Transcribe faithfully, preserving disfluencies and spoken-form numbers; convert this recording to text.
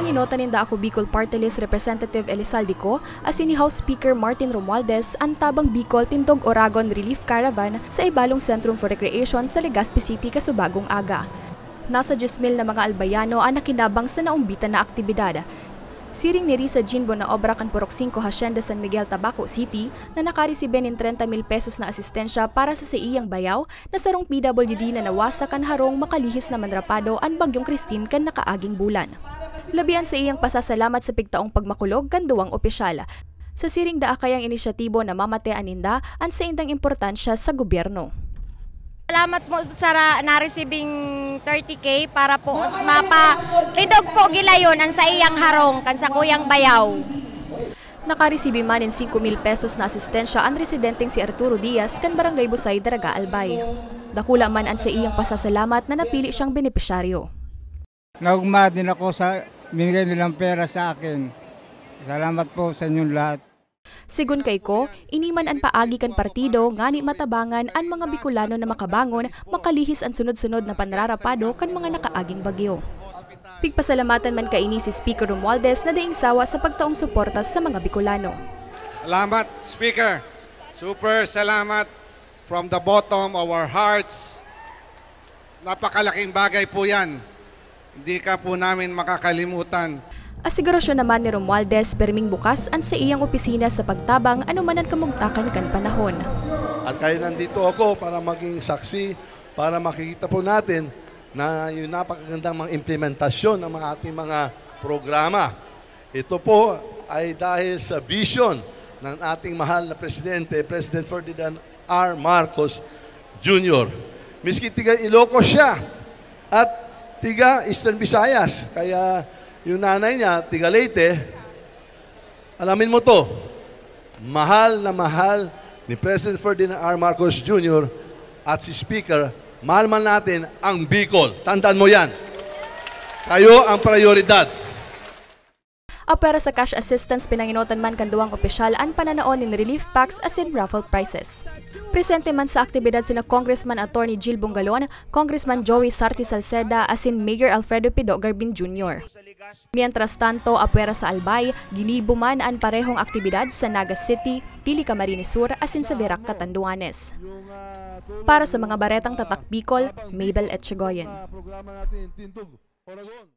Inota ninda Ako Bicol Party List Representative Elizalde Co asin ni House Speaker Martin Romualdez an Tabang Bicol Tindog Oragon Relief Caravan sa Ibalong Centrum for Recreation sa Legazpi City kasubagong aga. Nasa dyes mil na mga Albayano an nakinabang sa naumbitan na aktibidad. Siring ni Risa Jean Bonaobra kan Purok Singko Hacienda San Miguel, Tabaco City, na nakaresibi nin trenta mil pesos na asistensya para sa saiyang bayaw na sarong P W D na nawasak kan harong makalihis na manrapado an Bagyong Christine kan nakaaging bulan. Labi an saiyang pasasalamat sa pigtaong pagmakulog kan duwang opisyal. Sa siring daakayang inisyatibo, namamatean ninda an saindang importansya sa gobyerno. Salamat po sa ra-, na-receiving thirty K para po s-, mapa-, tidog po gilayon ang saiyang harong kan sakuyang bayaw. Nakaresibi man nin singko mil pesos na asistensya an residenteng si Arturo Diaz kan Barangay Busay, Daraga, Albay. Dakula man an saiyang pasasalamat na napili siyang benepisyaryo. Naogma din ako sa binigay nilang pera sa akin. Salamat po sa inyong lahat. Segun kay Co, ini man an paagi kan partido ngani matabangan an mga Bicolano na makabangon makalihis an sunod-sunod na panrarapado kan mga nakaaging bagyo. Pigpasalamatan man kaini si Speaker Romualdez na daing sawa sa pagtaong suporta sa mga Bicolano. Salamat, Speaker. Super salamat from the bottom of our hearts. Napakalaking bagay po yan. Hindi ka po namin makakalimutan. Asigurasyon naman ni Romualdez, perming bukas an saiyang opisina sa pagtabang anuman an kamugtakan kan panahon. At kaya nandito ako para maging saksi, para makikita po natin na yung napakagandang mga implementasyon ng mga ating mga programa. Ito po ay dahil sa vision ng ating mahal na presidente, President Ferdinand R. Marcos Junior. Miski tiga Ilocos siya at tiga Eastern Visayas, kaya yung nanay niya, tiga Leyte, alamin mo to, mahal na mahal ni President Ferdinand R. Marcos Junior at si Speaker, mahal man natin ang Bicol. Tandaan mo yan. Kayo ang prioridad. Apwera sa cash assistance, pinangenotan man kan duwang opisyal an pananaon nin relief packs asin raffle prizes. Presente man sa aktibidad sina Congressman Attorney Jill Bongalon, Congressman Joey Sarte Salceda asin Mayor Alfredo Pido Garbin Junior. Mientras tanto, apwera sa Albay, ginibo man an parehong aktibidad sa Naga City, Pili, Camarines Sur asin sa Virac, Catanduanes. Para sa mga baretang Tatak Bicol, Mabel Etchegoyen.